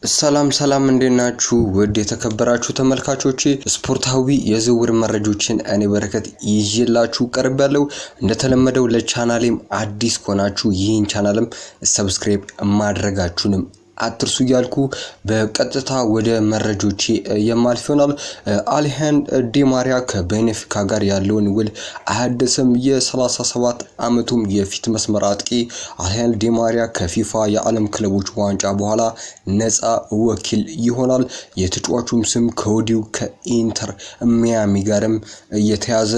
ሰላም ሰላም፣ እንዴት ናችሁ? ውድ የተከበራችሁ ተመልካቾቼ፣ ስፖርታዊ የዝውውር መረጃዎችን እኔ በረከት ይዤላችሁ ቀርቤያለሁ። እንደተለመደው ለቻናሌም አዲስ ከሆናችሁ ይህን ቻናልም subscribe ማድረጋችሁንም አትርሱ እያልኩ በቀጥታ ወደ መረጆቼ የማልፍ ይሆናል። አልሄን ዲማሪያ ከቤኔፊካ ጋር ያለውን ውል አያድስም። የ37 ዓመቱም የፊት መስመር አጥቂ አልሄን ዲማሪያ ከፊፋ የዓለም ክለቦች ዋንጫ በኋላ ነፃ ወኪል ይሆናል። የተጫዋቹም ስም ከወዲሁ ከኢንተር ሚያሚ ጋርም እየተያዘ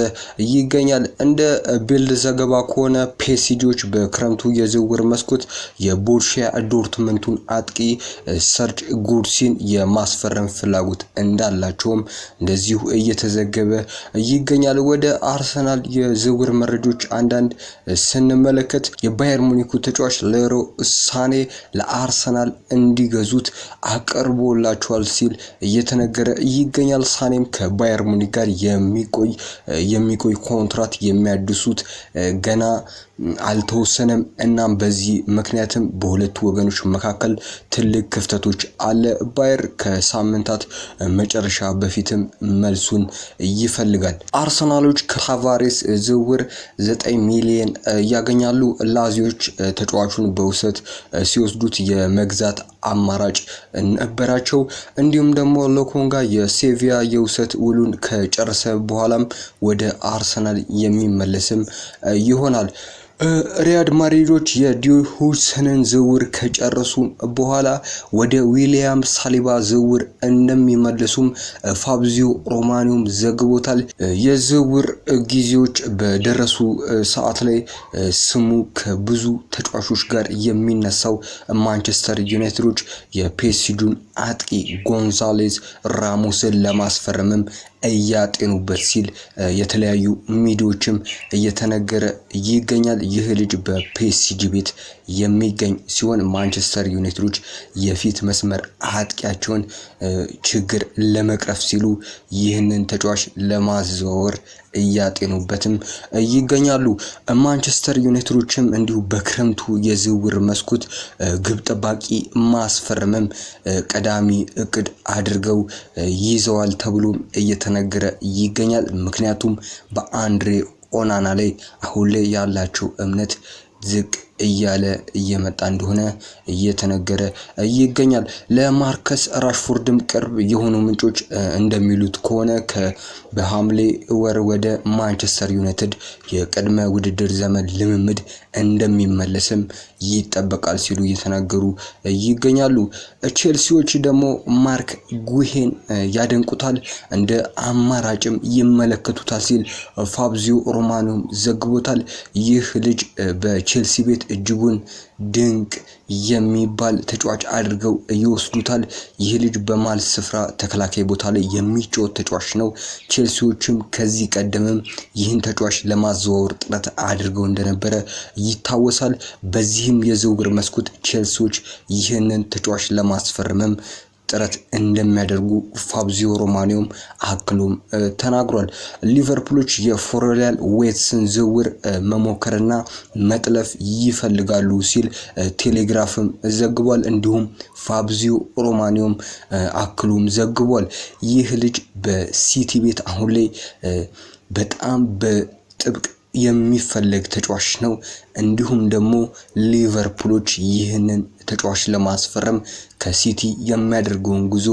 ይገኛል። እንደ ቢልድ ዘገባ ከሆነ ፒኤስጂዎች በክረምቱ የዝውውር መስኮት የቦሩሲያ ዶርትመንቱን አጥቂ ሰርጅ ጉርሲን የማስፈረም ፍላጎት እንዳላቸውም እንደዚሁ እየተዘገበ ይገኛል። ወደ አርሰናል የዝውውር መረጃዎች አንዳንድ ስንመለከት የባየር ሙኒኩ ተጫዋች ሌሮ ሳኔ ለአርሰናል እንዲገዙት አቅርቦላቸዋል ሲል እየተነገረ ይገኛል። ሳኔም ከባየር ሙኒክ ጋር የሚቆይ ኮንትራት የሚያድሱት ገና አልተወሰነም። እናም በዚህ ምክንያትም በሁለቱ ወገኖች መካከል ትልቅ ክፍተቶች አለ። ባየር ከሳምንታት መጨረሻ በፊትም መልሱን ይፈልጋል። አርሰናሎች ከታቫሬስ ዝውውር 9 ሚሊዮን ያገኛሉ። ላዚዎች ተጫዋቹን በውሰት ሲወስዱት የመግዛት አማራጭ ነበራቸው። እንዲሁም ደግሞ ሎኮንጋ የሴቪያ የውሰት ውሉን ከጨረሰ በኋላም ወደ አርሰናል የሚመለስም ይሆናል። ሪያል ማድሪዶች የዲን ሁይሰንን ዝውውር ከጨረሱ በኋላ ወደ ዊሊያም ሳሊባ ዝውውር እንደሚመለሱም ፋብሪዚዮ ሮማኖም ዘግቦታል። የዝውውር ጊዜዎች በደረሱ ሰዓት ላይ ስሙ ከብዙ ተጫዋቾች ጋር የሚነሳው ማንቸስተር ዩናይትዶች የፒኤስጂውን አጥቂ ጎንዛሌዝ ራሞስን ለማስፈረምም እያጤኑበት ሲል የተለያዩ ሚዲያዎችም እየተነገረ ይገኛል። ይህ ልጅ በፒኤስጂ ቤት የሚገኝ ሲሆን ማንቸስተር ዩናይትዶች የፊት መስመር አጥቂያቸውን ችግር ለመቅረፍ ሲሉ ይህንን ተጫዋች ለማዘዋወር እያጤኑበትም ይገኛሉ። ማንቸስተር ዩናይትዶችም እንዲሁ በክረምቱ የዝውውር መስኮት ግብ ጠባቂ ማስፈረምም ቀዳሚ እቅድ አድርገው ይዘዋል ተብሎም እየተነገረ ይገኛል። ምክንያቱም በአንድሬ ኦናና ላይ አሁን ላይ ያላቸው እምነት ዝቅ እያለ እየመጣ እንደሆነ እየተነገረ ይገኛል። ለማርከስ ራሽፎርድም ቅርብ የሆኑ ምንጮች እንደሚሉት ከሆነ በሐምሌ ወር ወደ ማንቸስተር ዩናይትድ የቅድመ ውድድር ዘመን ልምምድ እንደሚመለስም ይጠበቃል ሲሉ እየተናገሩ ይገኛሉ። ቼልሲዎች ደግሞ ማርክ ጉሄን ያደንቁታል፣ እንደ አማራጭም ይመለከቱታል ሲል ፋብሪዚዮ ሮማኖም ዘግቦታል። ይህ ልጅ በቼልሲ ቤት እጅጉን ድንቅ የሚባል ተጫዋች አድርገው ይወስዱታል። ይህ ልጅ በመሃል ስፍራ ተከላካይ ቦታ ላይ የሚጫወት ተጫዋች ነው። ቼልሲዎችም ከዚህ ቀደምም ይህን ተጫዋች ለማዘዋወር ጥረት አድርገው እንደነበረ ይታወሳል። በዚህም የዝውውር መስኮት ቼልሲዎች ይህንን ተጫዋች ለማስፈረምም ጥረት እንደሚያደርጉ ፋብሪዚዮ ሮማኖም አክሎም ተናግሯል። ሊቨርፑሎች የፍሎሪያን ዊርትስን ዝውውር መሞከርና መጥለፍ ይፈልጋሉ ሲል ቴሌግራፍም ዘግቧል። እንዲሁም ፋብሪዚዮ ሮማኖም አክሎም ዘግቧል። ይህ ልጅ በሲቲ ቤት አሁን ላይ በጣም በጥብቅ የሚፈለግ ተጫዋች ነው። እንዲሁም ደግሞ ሊቨርፑሎች ይህንን ተጫዋች ለማስፈረም ከሲቲ የሚያደርገውን ጉዞ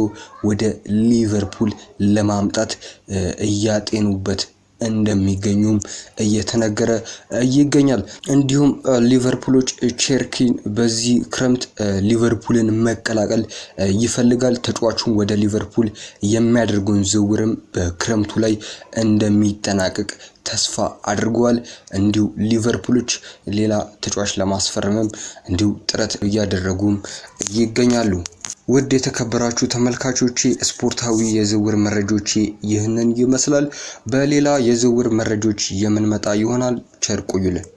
ወደ ሊቨርፑል ለማምጣት እያጤኑበት እንደሚገኙም እየተነገረ ይገኛል። እንዲሁም ሊቨርፑሎች ቼርኪን በዚህ ክረምት ሊቨርፑልን መቀላቀል ይፈልጋል። ተጫዋቹን ወደ ሊቨርፑል የሚያደርገውን ዝውውርም በክረምቱ ላይ እንደሚጠናቀቅ ተስፋ አድርገዋል። እንዲሁ ሊቨርፑሎች ሌላ ተጫዋች ለማስፈረምም እንዲሁ ጥረት እያደረጉም ይገኛሉ። ውድ የተከበራችሁ ተመልካቾቼ፣ ስፖርታዊ የዝውውር መረጃዎቼ ይህንን ይመስላል። በሌላ የዝውውር መረጃዎች የምንመጣ ይሆናል። ቸር ቆዩልን።